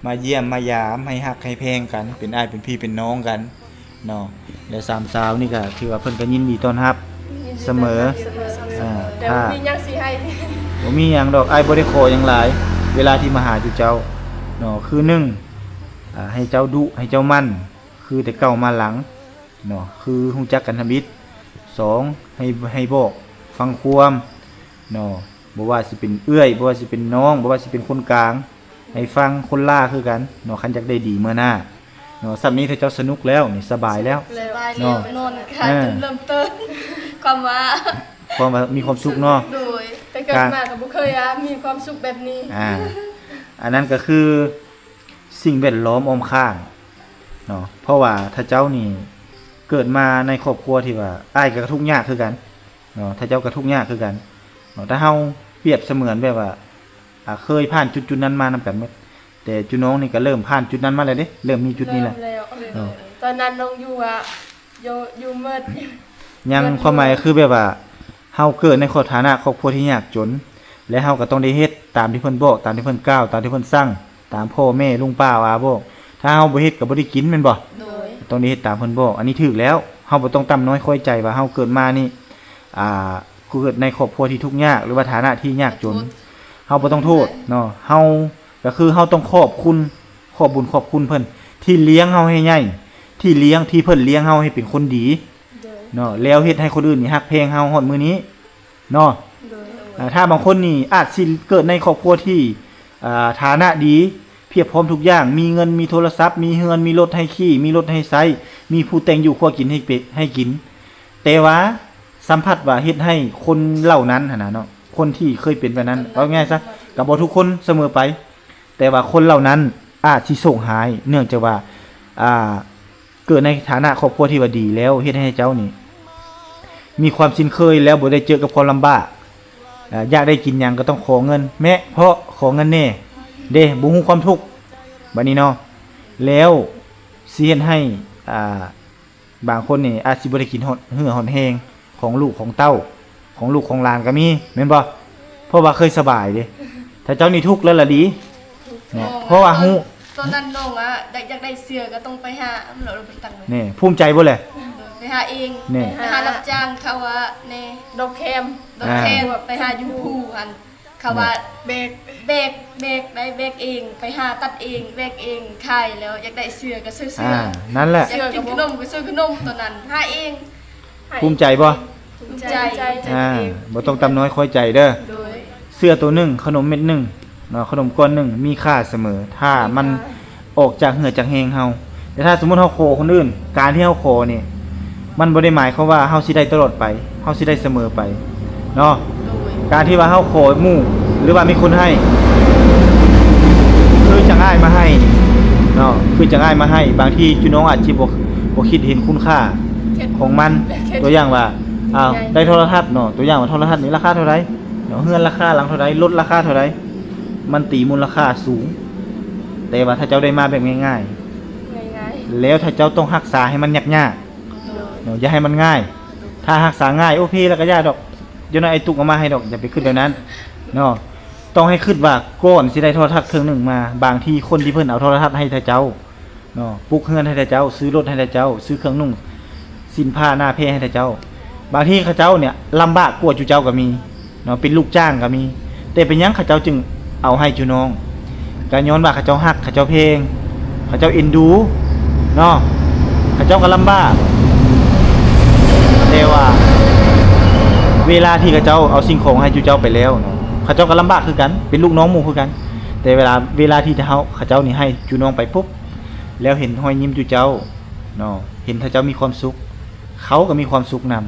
ມາຢ້ຽມມາຢາມ ໃຫ້ຮັກໃຫ້ແພງກັນ ເປັນອ້າຍເປັນພີ່ເປັນນ້ອງກັນເນາະ ແລະສາມສາວນີ້ກໍຖືວ່າເພິ່ນກໍຍິນດີຕ້ອນຮັບ ຍິນດີຕ້ອນຮັບສະເໝີ ສະເໝີ ອ່າ ແຕ່ບໍ່ມີຫຍັງຊິໃຫ້ ບໍ່ມີຫຍັງດອກ ອ້າຍບໍ່ໄດ້ຂໍຫຍັງຫຼາຍ ເວລາທີ່ມາຫາຢູ່ເຈົ້າເນາະ ຄືໜຶ່ງ ອ່າ ໃຫ້ເຈົ້າດຸໃຫ້ເຈົ້າໝັ່ນ ຄືແຕ່ເກົ່າມາຫຼັງເນາະ ຄືຮູ້ຈັກກັນທຳອິດ ສອງ ໃຫ້ ໃຫ້ບອກຟັງຄວາມເນາະ ບໍ່ວ່າຊິເປັນເອື້ອຍ ບໍ່ວ່າຊິເປັນນ້ອງ ບໍ່ວ່າຊິເປັນຄົນກາງ ໃຫ້ຟັງຄົນຫຼ້າຄືກັນເນາະ ຄັນຢາກໄດ້ດີເມື່ອໜ້າເນາະ ສ່ຳນີ້ຖ້າເຈົ້າສະໜຸກແລ້ວນີ້ສະບາຍແລ້ວ ສະບາຍແລ້ວເນາະ ນອນກະ ເອີ ຈົນເລີ່ມຕົ້ນ ຄວາມວ່າ ຄວາມວ່າມີຄວາມສຸກເນາະ ໂດຍ ແຕ່ເກີດມາກໍບໍ່ເຄີຍ ອ່າ ມີຄວາມສຸກແບບນີ້ ອ່າ ອັນນັ້ນກໍຄື ສິ່ງແວດລ້ອມອ້ອມຂ້າງ ເນາະ ເພາະວ່າຖ້າເຈົ້ານີ້ເກີດມາໃນຄອບຄົວທີ່ວ່າ ອ້າຍກໍທຸກຍາກຄືກັນເນາະ ຖ້າເຈົ້າກໍທຸກຍາກຄືກັນເນາະ ຖ້າເຮົາປຽບສະເໝືອນແບບວ່າ ອ່າ ເຄີຍຜ່ານຈຸດໆນັ້ນມານຳກັນໝົດ ແຕ່ຈຸນ້ອງນີ້ກໍເລີ່ມຜ່ານຈຸດນັ້ນມາແລ້ວເດ້ ເລີ່ມມີຈຸດນີ້ແລ້ວ ເລີ່ມແລ້ວ ເນາະ ຕອນນັ້ນນ້ອງຢູ່ວ່າ ຢູ່ ຢູ່ໝົດ ຍັງ ຄວາມໝາຍຄືແບບວ່າ ເຮົາເກີດໃນຄອບຖານະຄອບຄົວທີ່ຍາກຈົນ ແລະ ເຮົາກໍຕ້ອງໄດ້ເຮັດຕາມທີ່ເພິ່ນບອກ ຕາມທີ່ເພິ່ນກ່າວ ຕາມທີ່ເພິ່ນສັ່ງ ຕາມພໍ່ແມ່ລຸງປ້າອາບອກ ຖ້າເຮົາບໍ່ເຮັດກໍບໍ່ໄດ້ກິນແມ່ນບໍ່? ໂດຍ ຕ້ອງໄດ້ເຮັດຕາມເພິ່ນບອກ ອັນນີ້ຖືກແລ້ວ ເຮົາບໍ່ຕ້ອງຕ່ຳນ້ອຍຂ້ອຍໃຈວ່າເຮົາເກີດມານີ້ ອ່າ ເກີດໃນຄອບຄົວທີ່ທຸກຍາກ ຫຼືວ່າຖານະທີ່ຍາກຈົນ ເຮົາບໍ່ຕ້ອງໂທດເນາະ ເຮົາ ກໍຄືເຮົາຕ້ອງຂອບຄຸນ ຂອບບຸນຂອບຄຸນເພິ່ນ ທີ່ລ້ຽງເຮົາໃຫ້ໃຫຍ່ ທີ່ລ້ຽງ ທີ່ເພິ່ນລ້ຽງເຮົາໃຫ້ເປັນຄົນດີ ໂດຍ ເນາະ ແລ້ວເຮັດໃຫ້ຄົນອື່ນນີ້ຮັກແພງເຮົາຮອດມື້ນີ້ເນາະ ໂດຍ ອ່າ ຖ້າບາງຄົນນີ້ອາດຊິເກີດໃນຄອບຄົວທີ່ ອ່າ ຖານະດີ ພຽບພ້ອມທຸກຢ່າງ ມີເງິນ ມີໂທລະສັບ ມີເຮືອນ ມີລົດໃຫ້ຂີ່ ມີລົດໃຫ້ໃຊ້ ມີຜູ້ແຕ່ງຢູ່ຄົວກິນໃຫ້ເປະ ໃຫ້ກິນ ແຕ່ວ່າສຳພັດວ່າເຮັດໃຫ້ຄົນເຫຼົ່ານັ້ນຫັ້ນນະເນາະ ຄົນທີ່ເຄີຍເປັນແບບນັ້ນ ເວົ້າງ່າຍຊະ ກໍບໍ່ທຸກຄົນສະເໝີໄປ ແຕ່ວ່າຄົນເຫຼົ່ານັ້ນອາດຊິໂຊກຮ້າຍ ເນື່ອງຈາກວ່າ ອ່າ ເກີດໃນຖານະຄອບຄົວທີ່ວ່າດີແລ້ວ ເຮັດໃຫ້ເຈົ້ານີ້ມີຄວາມຊິນເຄີຍ ແລ້ວບໍ່ໄດ້ເຈີກັບຄວາມລຳບາກ ອ່າ ຢາກໄດ້ກິນຫຍັງກໍຕ້ອງຂໍເງິນ ແມະ ເພາະຂໍເງິນແດ່ເດ້ ບໍ່ຮູ້ຄວາມທຸກ ບັດນີ້ເນາະ ແລ້ວຊິເຮັດໃຫ້ ອ່າ ບາງຄົນນີ້ອາດຊິບໍ່ໄດ້ກິນຮອດເຫື່ອຮອດແຮງຂອງລູກຂອງເຕົ້າ ຂອງລູກຂອງຫຼານກໍມີ ແມ່ນບໍ່? ເພາະວ່າເຄີຍສະບາຍເດ້ ຖ້າເຈົ້ານີ້ທຸກແລ້ວລະດີເນາະ ເພາະວ່າຮູ້ ຕອນນັ້ນນ້ອງວ່າໄດ້ ຢາກໄດ້ເສື້ອກໍຕ້ອງໄປຫາ ແມ່ນ ພູມໃຈບໍ່ແຫຼະ? ໄປຫາເອງ ແມ່ນ ໄປຫາຮັບຈ້າງເຂົາວ່າແດ່ ດອກແຄມ ດອກແຄມ ອ່າ ໄປຫາຢູ່ພູຫັ້ນ ເຂົາວ່າແບກ ແບກ ແບກໄດ້ ແບກເອງ ໄປຫາຕັດເອງ ແບກເອງ ຂາຍແລ້ວ ຢາກໄດ້ເສື້ອກໍຊື້ເສື້ອ ອ່າ ນັ້ນແຫຼະ ຢາກກິນຂະໜົມກໍຊື້ຂະໜົມ ຕອນນັ້ນຫາເອງ ພູມໃຈບໍ່? ພູມໃຈ ອ່າ ບໍ່ຕ້ອງຕ່ຳນ້ອຍຂ້ອຍໃຈເດີ ໂດຍ ເສື້ອໂຕໜຶ່ງ ຂະໜົມເມັດໜຶ່ງເນາະ ຂະໜົມກ້ອນໜຶ່ງ ມີຄ່າສະເໝີ ຖ້າມັນ ອອກຈາກເຫື່ອຈາກແຮງເຮົາ ແຕ່ຖ້າສົມມຸດເຮົາຂໍຄົນອື່ນ ການທີ່ເຮົາຂໍນີ້ ມັນບໍ່ໄດ້ໝາຍຄວາມວ່າເຮົາຊິໄດ້ຕະຫຼອດໄປ ເຮົາຊິໄດ້ສະເໝີໄປເນາະ ໂດຍ ການທີ່ວ່າເຮົາຂໍໝູ່ ຫຼືວ່າມີຄົນໃຫ້ ຄືຈັ່ງອ້າຍມາໃຫ້ເນາະ ຄືຈັ່ງອ້າຍມາໃຫ້ ບາງທີຈຸນ້ອງອາດຊິບໍ່ ບໍ່ຄິດເຫັນຄຸນຄ່າຂອງມັນ ຕົວຢ່າງວ່າ ອ້າວ ໄດ້ໂທລະທັດເນາະ ຕົວຢ່າງວ່າໂທລະທັດນີ້ລາຄາເທົ່າໃດເນາະ ເຮືອນລາຄາຫຼັງເທົ່າໃດ ລົດລາຄາເທົ່າໃດ ມັນຕີມູນລະຄ່າສູງ ແຕ່ວ່າຖ້າເຈົ້າໄດ້ມາແບບງ່າຍໆ ງ່າຍໆ ແລ້ວຖ້າເຈົ້າຕ້ອງຮັກສາໃຫ້ມັນຍາກໆ ໂດຍ ເນາະ ຢ່າໃຫ້ມັນງ່າຍ ໂດຍ ຖ້າຮັກສາງ່າຍ ໂອເຄ ແລ້ວກໍຢ່າດອກ ເຈົ້ານາຍໄອ້ຕຸກເອົາມາໃຫ້ດອກ ຢ່າໄປຄິດແບບນັ້ນເນາະ ຕ້ອງໃຫ້ຄິດວ່າກ່ອນຊິໄດ້ໂທລະທັດເຄື່ອງໜຶ່ງມາ ບາງທີຄົນທີ່ເພິ່ນເອົາໂທລະທັດໃຫ້ຖ້າເຈົ້າ ເນາະ ປຸກເຮືອນໃຫ້ແຕ່ເຈົ້າ ຊື້ລົດໃຫ້ແຕ່ເຈົ້າ ຊື້ເຄື່ອງນຸ່ງ ສິ້ນຜ້າໜ້າແພໃຫ້ແຕ່ເຈົ້າ ບາງທີເຂົາເຈົ້ານີ້ລຳບາກກວ່າຈຸເຈົ້າກໍມີເນາະ ເປັນລູກຈ້າງກໍມີ ແຕ່ເປັນຫຍັງເຂົາເຈົ້າຈຶ່ງເອົາໃຫ້ຈຸນ້ອງ? ກໍຍ້ອນວ່າເຂົາເຈົ້າຮັກ ເຂົາເຈົ້າແພງ ເຂົາເຈົ້າເອັນດູເນາະ ເຂົາເຈົ້າກໍລຳບາກ ແຕ່ວ່າເວລາທີ່ເຂົາເຈົ້າເອົາສິ່ງຂອງໃຫ້ຈຸເຈົ້າໄປແລ້ວເນາະ ເຂົາເຈົ້າກໍລຳບາກຄືກັນ ເປັນລູກນ້ອງໝູ່ຄືກັນ ແຕ່ເວລາ ເວລາທີ່ເຂົາ ເຂົາເຈົ້ານີ້ໃຫ້ຈຸນ້ອງໄປປຸບ ແລ້ວເຫັນຮອຍຍິ້ມຈຸເຈົ້າເນາະ ເຫັນຖ້າເຈົ້າມີຄວາມສຸກ ເຂົາກໍມີຄວາມສຸກນຳ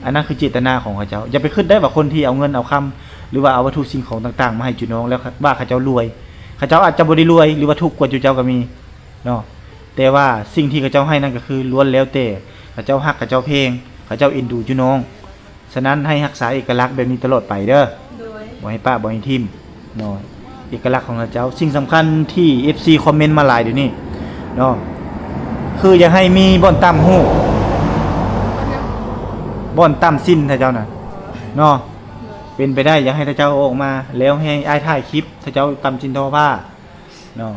ອັນນັ້ນຄືເຈດຕະນາຂອງເຂົາເຈົ້າ ຢ່າໄປຄິດໄດ້ວ່າຄົນທີ່ເອົາເງິນເອົາຄຳ ຫຼືວ່າເອົາວັດຖຸສິ່ງຂອງຕ່າງໆມາໃຫ້ຈຸນ້ອງ ແລ້ວວ່າເຂົາເຈົ້າລວຍ ເຂົາເຈົ້າອາດຈະບໍ່ໄດ້ລວຍ ຫຼືວ່າທຸກກວ່າຈຸເຈົ້າກໍມີເນາະ ແຕ່ວ່າສິ່ງທີ່ເຂົາເຈົ້າໃຫ້ນັ້ນກໍຄືລ້ວນແລ້ວແຕ່ເຂົາເຈົ້າຮັກ ເຂົາເຈົ້າແພງ ເຂົາເຈົ້າເອັນດູຈຸນ້ອງ ສະນັ້ນໃຫ້ຮັກສາເອກະລັກແບບນີ້ຕະຫຼອດໄປເດີ ໂດຍ ບໍ່ໃຫ້ປະ ບໍ່ໃຫ້ຖິ້ມເນາະ ເອກະລັກຂອງເຂົາເຈົ້າ ສິ່ງສຳຄັນທີ່ເອັຟຊີຄອມເມັນມາຫຼາຍດຽວນີ້ເນາະ ຄືຢາກໃຫ້ມີບ່ອນຕ່ຳຮູບ ບ່ອນຕ່ຳຊິ້ນເຂົາເຈົ້ານະເນາະ ເປັນໄປໄດ້ຢາກໃຫ້ເຂົາເຈົ້າອອກມາ ແລ້ວໃຫ້ອ້າຍຖ່າຍຄລິບເຂົາເຈົ້າຕ່ຳຊິ້ນທໍຜ້າເນາະ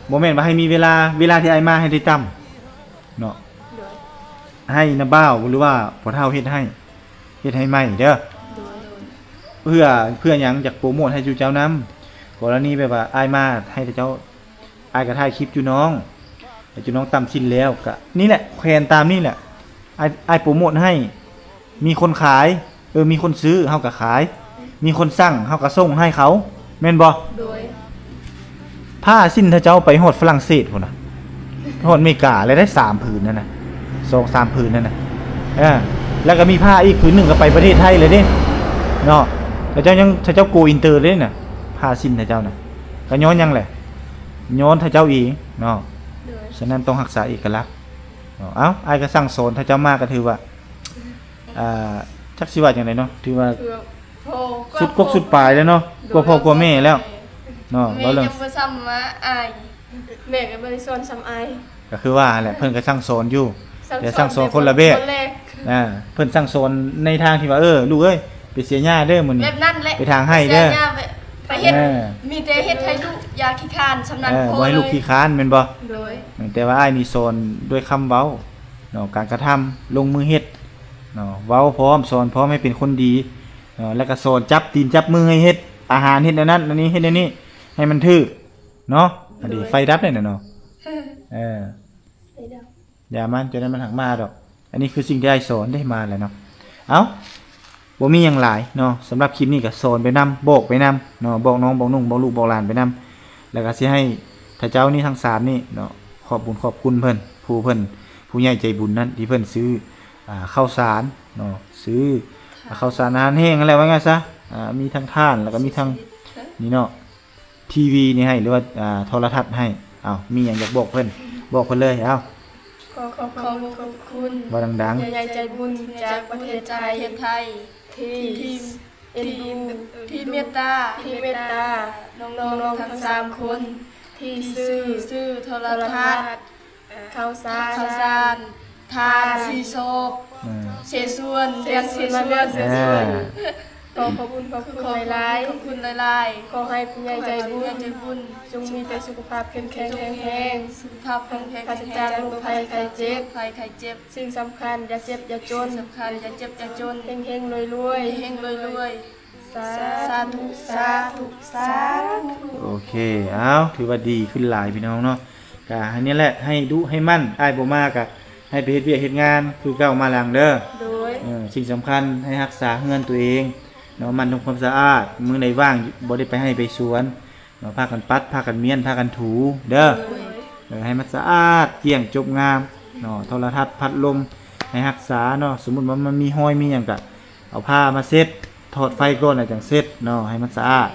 ບໍ່ແມ່ນວ່າໃຫ້ມີເວລາ ເວລາທີ່ອ້າຍມາໃຫ້ໄດ້ຕ່ຳເນາະ ໂດຍ ໃຫ້ນ້າບ່າວ ຫຼືວ່າພໍ່ເຖົ້າເຮັດໃຫ້ ເຮັດໃຫ້ໃໝ່ເດີ ໂດຍ ເພື່ອ ເພື່ອຫຍັງ? ຢາກໂປຣໂມດໃຫ້ຈຸເຈົ້ານຳ ກໍລະນີແບບວ່າອ້າຍມາໃຫ້ເຈົ້າ ອ້າຍກໍຖ່າຍຄລິບຈຸນ້ອງ ໃຫ້ຈຸນ້ອງຕ່ຳຊິ້ນແລ້ວ ກະນີ້ແຫຼະ ແຂວນຕາມນີ້ແຫຼະ ອ້າຍ ອ້າຍໂປຣໂມດໃຫ້ ມີຄົນຂາຍ ເອີ ມີຄົນຊື້ ເຮົາກໍຂາຍ ມີຄົນສັ່ງ ເຮົາກໍສົ່ງໃຫ້ເຂົາ ແມ່ນບໍ່? ໂດຍ ຜ້າສິ້ນເຂົາເຈົ້າໄປຮອດຝຣັ່ງເສດພຸ້ນນະ ຮອດເມກາແລ້ວໄດ້ສາມຜືນນັ້ນນະ ສອງສາມຜືນນັ້ນນະ ເອີ ແລ້ວກໍມີຜ້າອີກຜືນໜຶ່ງກໍໄປປະເທດໄທເລີຍເດ້ເນາະ ເຂົາເຈົ້າຍັງ ເຂົາເຈົ້າໂກອິນເຕີເດ້ນະ ຜ້າສິ້ນເຂົາເຈົ້ານະ ກໍຍ້ອນຫຍັງແຫຼະ? ຍ້ອນເຂົາເຈົ້າເອງເນາະ ໂດຍ ສະນັ້ນຕ້ອງຮັກສາເອກະລັກເນາະ. ເອົ້າ ອ້າຍກໍສັ່ງສອນ ຖ້າເຈົ້າມາກໍຖືວ່າ ອ່າ ຈັກຊິວ່າຈັ່ງໃດເນາະ ຖືວ່າ ຄືວ່າພໍ່ ສຸດກົກສຸດປາຍແລ້ວເນາະ ໂດຍ ກວ່າພໍ່ກວ່າແມ່ແລ້ວເນາະ. ແມ່ ເວົ້າເລື່ອງ ຍັງບໍ່ຊ້ຳວ່າອ້າຍ ແມ່ກໍບໍ່ໄດ້ສອນຊ້ຳອ້າຍ ກໍຄືວ່າຫັ້ນແຫຼະ ເພິ່ນກໍສັ່ງສອນຢູ່ ແຕ່ສັ່ງສອນຄົນລະແບບ ນະ ເພິ່ນສັ່ງສອນໃນທາງທີ່ວ່າ ເອີ ລູກເອີຍ ໄປເສຍຫຍ້າເດີມື້ນີ້ ແບບນັ້ນແຫຼະ ໄປຖາງໄຮ່ເດີ ໄປເຮັດ ເອີ ມີແຕ່ເຮັດໃຫ້ລູກຢ່າຂີ້ຄ້ານ ສ່ຳນັ້ນ ເອີ ພໍ ບໍ່ໃຫ້ລູກ ເລີຍ ຂີ້ຄ້ານແມ່ນບໍ່? ໂດຍ ແຕ່ວ່າອ້າຍນີ້ສອນດ້ວຍຄຳເວົ້າເນາະ ການກະທຳ ລົງມືເຮັດເນາະ ເວົ້າພ້ອມ ສອນພ້ອມໃຫ້ເປັນຄົນດີເນາະ ແລ້ວກໍສອນຈັບຕີນຈັບມືໃຫ້ເຮັດອາຫານ ເຮັດແນວນັ້ນແນວນີ້ ເຮັດແນວນີ້ໃຫ້ມັນຖືກເນາະ. ອັນນີ້ ໂດຍ ໄຟດັບແລ້ວເນາະ ເອີ ໄຟດັບ ຢ່າມັນ ຈັ່ງໃດມັນຫາກມາດອກ. ອັນນີ້ຄືສິ່ງທີ່ອ້າຍສອນໄດ້ມາແລ້ວເນາະ. ເອົ້າ ບໍ່ມີຫຍັງຫຼາຍເນາະ ສຳລັບຄລິບນີ້ກໍສອນໄປນຳ ບອກໄປນຳເນາະ ບອກນ້ອງບອກນຸ່ງ ບອກລູກບອກຫຼານໄປນຳ ແລ້ວກໍຊິໃຫ້ເຂົາເຈົ້ານີ້ທັງສາມນີ້ເນາະ ຂອບບຸນຂອບຄຸນເພິ່ນ ຜູ້ເພິ່ນ ຜູ້ໃຫຍ່ໃຈບຸນນັ້ນ ທີ່ເພິ່ນຊື້ ອ່າ ເຂົ້າສານເນາະ ຊື້ເຂົ້າສານອາຫານແຫ້ງຫັ້ນແຫຼະ ວ່າງ່າຍຊະ ອ່າ ມີທັງຖ່ານ ແລ້ວກໍມີທັງນີ້ເນາະ ທີວີນີ້ໃຫ້ ຫຼືວ່າ ອ່າ ໂທລະທັດໃຫ້. ເອົ້າ ມີຫຍັງຢາກບອກເພິ່ນ ບອກເພິ່ນເລີຍ. ເອົ້າ ຂໍຂອບ ຂອບຄຸນ ເວົ້າດັງໆ ຜູ້ໃຫຍ່ໃຈບຸນຈາກປະເທດໄທ ທີ່ ທີ່ເອັນດູ ທີ່ເມດຕາ ທີ່ເມດຕານ້ອງໆທັງສາມຄົນ ທີ່ຊື້ ຊື້ໂທລະທັດ ເຂົ້າສານ ເຂົ້າສານ ຖ່ານ ສີສອບ ເສສວນ ເສສວນ ເສສວນ ອ່າ ຂໍຂອບຄຸນ ຂອບຄຸນຫຼາຍໆ ຂອບຄຸນຫຼາຍໆ ຂໍໃຫ້ຜູ້ໃຫຍ່ໃຈບຸນ ໃຫ້ຜູ້ໃຫຍ່ໃຈບຸນ ຈົ່ງມີແຕ່ສຸຂະພາບເຂັ້ມແຂງແຂງແຮງ ສຸຂະພາບເຂັ້ມແຂງ ປາສະຈາກໂລກໄພໄຂ້ເຈັບ ໄພໄຂ້ເຈັບ ສິ່ງສຳຄັນ ຢ່າເຈັບຢ່າຈົນ ສິ່ງສຳຄັນ ຢ່າເຈັບຢ່າຈົນ ເຮັງໆລວຍໆ ເຮັງໆລວຍໆ ສາທຸ ສາທຸ ສາທຸ ສາທຸ. ໂອເຄ ເອົ້າ ຖືວ່າດີຂຶ້ນຫຼາຍພີ່ນ້ອງເນາະ. ກະໃຫ້ນີ້ແຫຼະ ໃຫ້ດຸໃຫ້ໝັ້ນ ອ້າຍບໍ່ມາກະໃຫ້ໄປເຮັດວຽກເຮັດງານຄືເກົ່າມາຫຼັງເດີ. ໂດຍ ເອີ ສິ່ງສຳຄັນໃຫ້ຮັກສາເຮືອນຕົວເອງເນາະ ໝັ່ນທຳຄວາມສະອາດ ມື້ໃດວ່າງບໍ່ໄດ້ໄປໄຮ່ໄປສວນເນາະ ພາກັນປັດ ພາກັນມ້ຽນ ພາກັນຖູເດີ. ໂດຍ ເອີ ໃຫ້ມັນສະອາດກ້ຽງຈົບງາມເນາະ ໂທລະທັດ ພັດລົມ ໃຫ້ຮັກສາເນາະ ສົມມຸດວ່າມັນມີຮອຍມີຫຍັງກະ ເອົາຜ້າມາເຊັດ ຖອດໄຟກ່ອນແລ້ວຈັ່ງເຊັດເນາະ ໃຫ້ມັນສະອາດ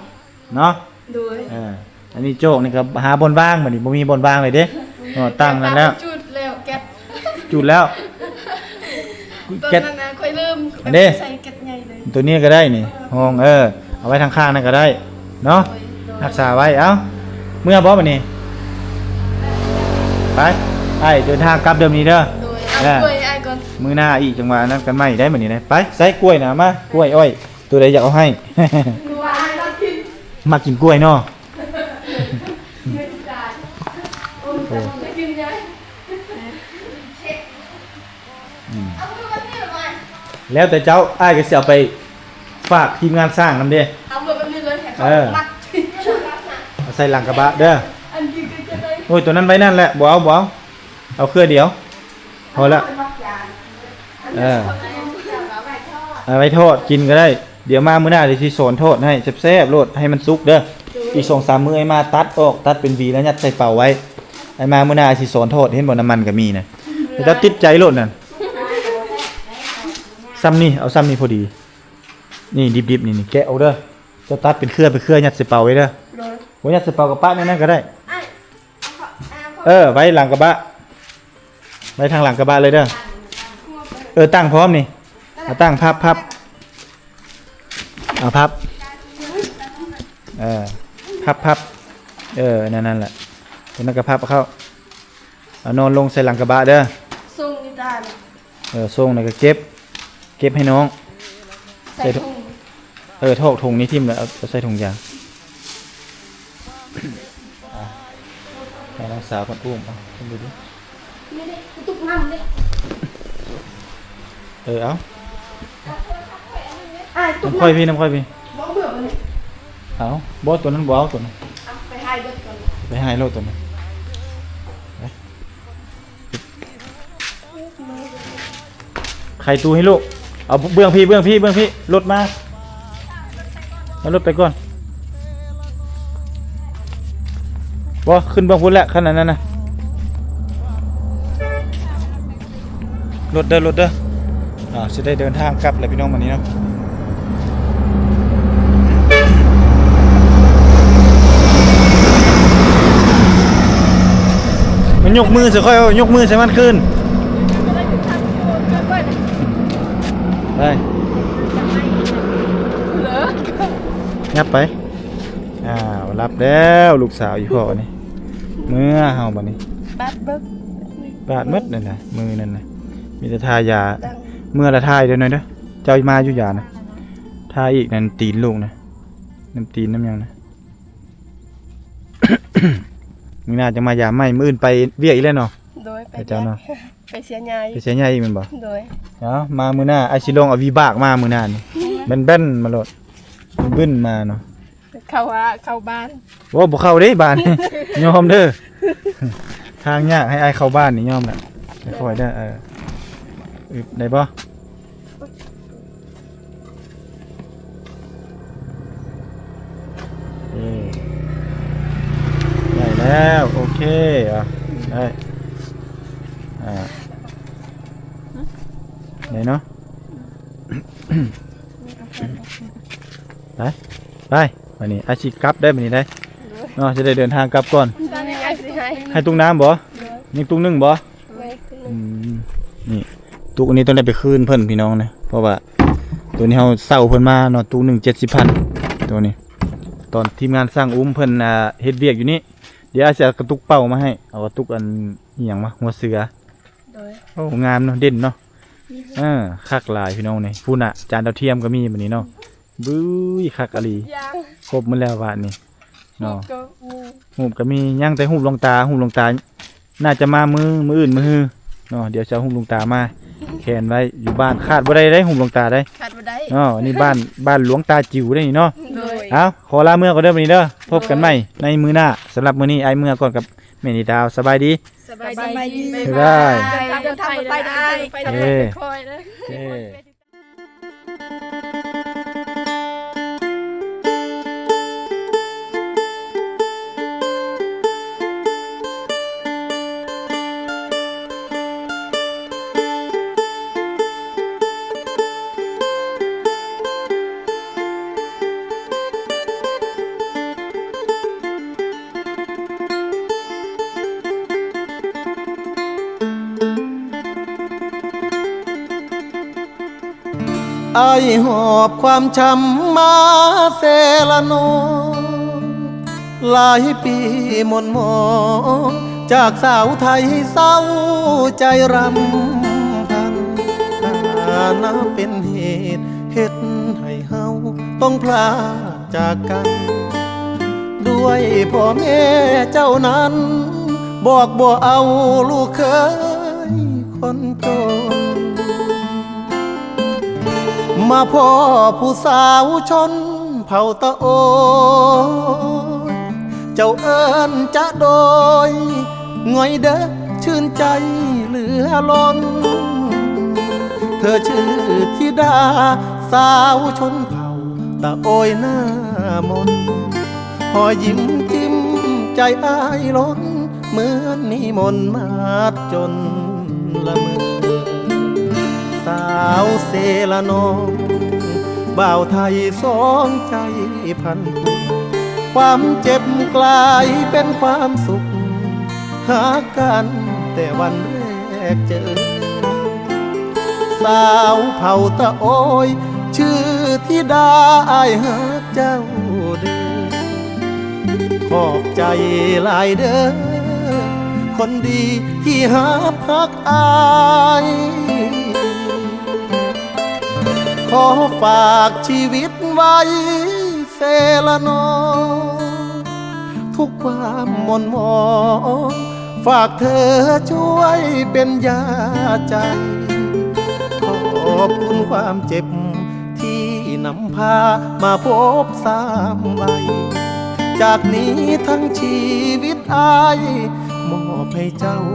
ເນາະ. ໂດຍ ເອີ ອັນນີ້ໂຈກນີ້ກໍຫາບ່ອນວ່າງ ບັດນີ້ບໍ່ມີບ່ອນວ່າງເລີຍເດ້ເນາະ ຕັ້ງນັ້ນແລ້ວ ຈູດແລ້ວ ແກັດ ຈູດແລ້ວ ຕອນນັ້ນນະ ຂ້ອຍລືມ ອັນເດ້ ໃສ່ແກັດໃຫຍ່ເລີຍ ຕົວນີ້ກໍໄດ້ນີ້ ຫ້ອງ ເອີ ເອົາໄວ້ທາງຂ້າງນັ້ນກໍໄດ້ເນາະ. ໂດຍ ໂດຍ ຮັກສາໄວ້ ເອົ້າ ເມືອບໍ່ບັດນີ້? ໄປ ອ້າຍເດີນທາງກັບເດີມື້ນີ້ເດີ. ໂດຍ ເອົາ ເອີ ຖ້ວຍໃຫ້ອ້າຍກ່ອນ ມື້ໜ້າອີກຈັ່ງວ່ານັ້ນກັນໃໝ່ໄດ້ມື້ນີ້ນະ. ໄປ ໃສ່ກ້ວຍນະ ມາ ກ້ວຍອ້ອຍ ຕົວໃດຢາກເອົາໃຫ້? ຄືວ່າອ້າຍມັກກິນ ມັກກິນກ້ວຍເນາະ. ໂອ້ ອືມ ແລ້ວແຕ່ເຈົ້າ ອ້າຍກໍຊິເອົາໄປຝາກທີມງານສ້າງນຳເດ້. ເອົາແບບນີ້ເລີຍ ໃຫ້ເຂົາ ເອີ ມັກ ເອົາໃສ່ຫຼັງກະບະເດີ. ອັນນີ້ກໍຈະໄດ້ ໂອ້ຍ ຕົວນັ້ນໄວ້ນັ້ນແຫຼະ ບໍ່ເອົາ ບໍ່ເອົາ ເອົາເຄືອດຽວ ພໍລະ. ເອີ ເອົາໄວ້ທອດ ເອົາໄວ້ທອດກິນກໍໄດ້. ດຽວມາມື້ໜ້າ ດຽວຊິສອນທອດໃຫ້ແຊບໆໂລດ ໃຫ້ມັນສຸກເດີ. ອີກສອງສາມມື້ອ້າຍມາຕັດອອກ ຕັດເປັນຫວີແລ້ວຍັດໃສ່ເປົາໄວ້. ອ້າຍມາມື້ໜ້າຊິສອນທອດ ເຫັນບໍ່ ນ້ຳມັນກໍມີນະ. ແຕ່ເຈົ້າຕິດໃຈໂລດນັ້ນ. ຊ່ຳນີ້ ເອົາຊ່ຳນີ້ພໍດີ. ນີ້ດິບໆ ນີ້ ນີ້ແກະອອກເດີ. ເຈົ້າຕັດເປັນເຄືອ ເປັນເຄືອ ຍັດໃສ່ເປົາໄວ້ເດີ. ໂດຍ ບໍ່ຍັດໃສ່ເປົາກໍປະແນວນັ້ນກໍໄດ້. ເອີ ໄວ້ຫຼັງກະບະ ໄວ້ທາງຫຼັງກະບະເລີຍເດີ. ເອີ ຕັ້ງພ້ອມນີ້ ເອົາຕັ້ງ ພັບ ພັບ ເອົາພັບ ເອີ ພັບ ພັບ ເອີ ນັ້ນ ນັ້ນແຫຼະ ຕົວນັ້ນກໍພັບເອົາເຂົ້າ. ເອົານອນລົງໃສ່ຫຼັງກະບະເດີ. ສົ່ງນິທານ ເອີ ສົ່ງແລ້ວກໍເກັບ ເກັບໃຫ້ນ້ອງ ໃສ່ ໃສ່ ຖົງ ເອີ ຖອກຖົງນີ້ຖິ້ມແລ້ວ ເອົາ ເອົາໃສ່ຖົງຢາງ. ອ່ະ ໃຫ້ນ້ອງສາວເພິ່ນອຸ້ມ ເອົາ ເພິ່ນດູດິ ນີ້ເດ້ ຕຸກນ້ຳເດ້. ເອີ ເອົາ ອ້າຍ ຕຸກນ້ຳ ນ້ຳຂ້ອຍພີ່ ນ້ຳຂ້ອຍພີ່ ບໍ່ເບື່ອບໍ່ນີ້. ເອົາ ບໍ່ ຕົວນັ້ນບໍ່ເອົາ ຕົວນັ້ນ ເອົາ ໄປໃຫ້ເບິດກ່ອນ ໄປໃຫ້ໂລດຕົວນັ້ນ. ໄຂຕູ້ໃຫ້ລູກ ເອົາເບື້ອງພີ້ ເບື້ອງພີ້ ເບື້ອງພີ້ ລົດມາ ເອົາລົດໄປກ່ອນ. ບໍ່ ຂຶ້ນເບື້ອງພຸ້ນແຫຼະ ຄັນອັນນັ້ນນະ. ລົດເດີ ລົດເດີ. ອ່າ ຊິໄດ້ເດີນທາງກັບແລ້ວພີ່ນ້ອງ ບັດນີ້ເນາະ. ມື້ ຍົກມືໃສ່ຂ້ອຍ ເອົາ ຍົກມືໃສ່ມັນຄືນ. ໄປ ຫຍັບໄປ. ອ້າວ ຫຼັບແລ້ວລູກສາວອີ່ພໍ່ນີ້. ເມືອເຮົາບັດນີ້ ບາດເບິດ ບາດໝົດນັ້ນນະ ມືນັ້ນນະ. ມີແຕ່ທາຢາ ເມືອລະທາອີກເດີນ້ອຍເດີ. ເຈົ້າມາຢູ່ຢານະ ທາອີກນັ້ນ ຕີນລູກນະ ນ້ຳຕີນນ້ຳຫຍັງນະ. ມື້ໜ້າຈະມາຢາມໃໝ່. ມື້ອື່ນໄປວຽກອີກແລ້ວເນາະ. ໂດຍ ໄປເຈົ້າເນາະ ໄປເສຍຫຍ້າ ໄປເສຍຫຍ້າອີກແມ່ນບໍ່? ໂດຍ. ເອົາ ມາມື້ໜ້າ ອ້າຍຊິລອງເອົາວີບາກມາມື້ໜ້ານີ້ ແບນໆມາໂລດ ບຶ້ນມາເນາະ. ເຂົ້າ ເຂົ້າບ້ານ. ໂອ້ ບໍ່ເຂົ້າເດ້ບ້ານ ຍອມເດີ. ທາງຍາກ ໃຫ້ອ້າຍເຂົ້າບ້ານນີ້ຍອມລະ. ຄ່ອຍໆເດີ. ເອີ ອຶບ ໄດ້ບໍ່? ເອີ ໄດ້ແລ້ວ ໂອເຄ. ອ່ະ ໄດ້ ອ່າ ໄດ້ເນາະ. ໄປ ໄປ ບັດນີ້ອ້າຍຊິກັບໄດ້ບັດນີ້ໄດ້ເນາະ. ຈະໄດ້ເດີນທາງກັບກ່ອນ. ຕອນນີ້ອ້າຍຊິໃຫ້ ໃຫ້ຕຸກນ້ຳບໍ່? ໂດຍ. ຍັງຕຸກໜຶ່ງບໍ່? ອືມ ນີ້ ຕຸກອັນນີ້ຕ້ອງໄດ້ໄປຄືນເພິ່ນພີ່ນ້ອງເດີ ເພາະວ່າໂຕນີ້ເຮົາເຊົ່າເພິ່ນມາເນາະ ຕຸກໜຶ່ງເຈັດສິບພັນ. ໂຕນີ້ ຕອນທີມງານຊ່າງອຸ້ມເພິ່ນ ອ່າ ເຮັດວຽກຢູ່ນີ້ ດຽວອ້າຍຊິເອົາກະຕຸກເປົ່າມາໃຫ້ ເອົາກະຕຸກອັນ ອີ່ຫຍັງວະ ຫົວເສືອ. ໂດຍ. ໂອ້ ງາມເນາະ ເດັ່ນເນາະ. ເອີ ຄັກຫຼາຍພີ່ນ້ອງນີ້. ພຸ້ນນະ ຈານດາວທຽມກໍມີບັດນີ້ເນາະ. ບຶ້ຍ ຄັກອີ່ຫຼີ ຄົບໝົດແລ້ວບາດນີ້ເນາະ. ຮູບກໍມີ ຮູບກໍມີ ຍັງແຕ່ຮູບຫຼວງຕາ. ຮູບຫຼວງຕາ ໜ້າຈະມາມື້ ມື້ອື່ນມື້ຮືເນາະ. ດຽວຈະເອົາຮູບຫຼວງຕາມາແຂວນໄວ້ຢູ່ບ້ານ. ຂາດບໍ່ໄດ້ເດ້ ຮູບຫຼວງຕາເດ້ ຂາດບໍ່ໄດ້ເນາະ. ອັນນີ້ບ້ານ ບ້ານຫຼວງຕາຈິ້ວເດ້ນີ້ເນາະ. ໂດຍ. ເອົາ ຂໍລາເມືອກ່ອນເດີບັດນີ້ເດີ. ພົບກັນໃໝ່ໃນມື້ໜ້າ. ສຳລັບມື້ນີ້ ອ້າຍເມືອກ່ອນກັບແມ່ນິດາ. ສະບາຍດີ. ສະບາຍດີ. ບາຍບາຍ. ເດີນທາງປອດໄພເດີອ້າຍ. ເອີ ເອີ. ອ້າຍຫອບຄວາມຊ້ຳມາເຊລະໂນ ຫຼາຍປີໝົນໝອງ ຈາກສາວໄທເສົ້າໃຈຣຳພັນ ຖານະເປັນເຫດເຮັດໃຫ້ເຮົາຕ້ອງພລາກ ຈາກກັນ ດ້ວຍພໍ່ແມ່ເຈົ້ານັ້ນ ບອກບໍ່ເອົາລູກເຂີຍຄົນຈົນ ມາພໍ້ຜູ້ສາວຊົນເຜົ່າຕະໂອຍ ເຈົ້າເອີ້ນຈະໂດຍ ງ່ອຍເດີ ຊື່ນໃຈເຫຼືອລົ້ນ ເທີຊື່ທິດາສາວຊົນເຜົ່າຕະໂອຍໜ້າມົນ ຮອຍຍິ້ມຈິ້ມໃຈອ້າຍລົ້ນ ເໝືອນນິມົນມາດຈົນລະເມີ ສາວເຊລະນອງ ບ່າວໄທສອງໃຈພັນຜູກ ຄວາມເຈັບກລາຍເປັນຄວາມສຸກ ຮັກກັນແຕ່ວັນແລກເຈີ ສາວເຜົ່າຕະໂອຍ ຊື່ທິດາ ອ້າຍຮັກເຈົ້າເດີ ຂອບໃຈຫຼາຍເດີ ຄົນດີທີ່ຮັບຮັກອ້າຍ ຂໍຝາກຊີວິດໄວ້ ເຊລະນອງ ທຸກຄວາມໝົນໝອງ ຝາກເທີຊ່ວຍເປັນຢາໃຈ ຂອບຄຸນຄວາມເຈັບ ທີ່ນຳພາມາພົບສາມໄວ ຈາກນີ້ທັງຊີວິດອ້າຍ ມອບໃຫ້ເຈົ້າ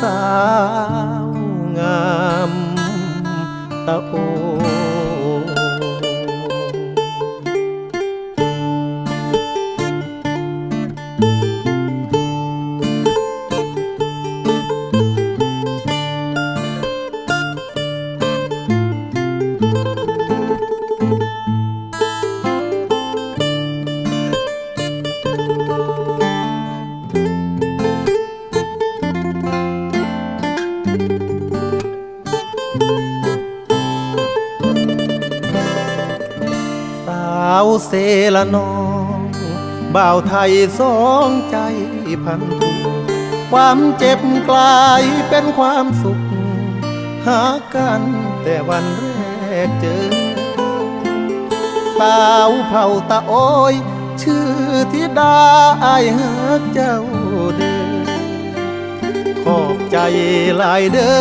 ສາວງາມ ຕະໂອ ເອົາເຊລະນ້ອງ ບ່າວໄທສອງໃຈພັນທຸກ ຄວາມເຈັບກາຍເປັນຄວາມສຸກ ຮັກກັນແຕ່ວັນແລກເຈີ ສາວເຜົ່າຕາໂອ້ຍ ຊື່ທິດາ ອ້າຍຮັກເຈົ້າເດີ ຂອບໃຈຫຼາຍເດີ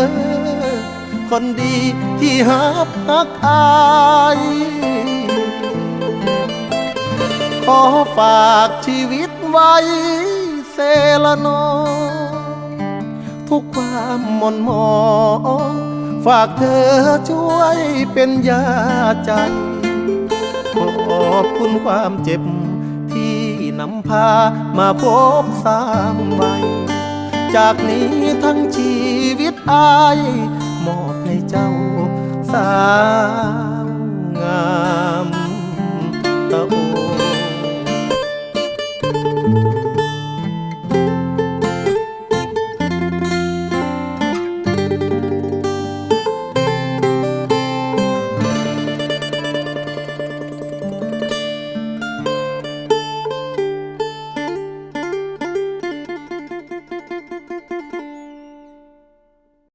ຄົນດີທີ່ຮັບຮັກອ້າຍ ຂໍຝາກຊີວິດໄວ້ເຊລະນ້ອງ ທຸກຄວາມໝົນໝອງ ຝາກເທີຊ່ວຍເປັນຢາໃຈ ຂອບຄຸນຄວາມເຈັບທີ່ນຳພາມາພົບສາມໄວ ຈາກນີ້ທັງຊີວິດອ້າຍ ມອບໃຫ້ເຈົ້າສາ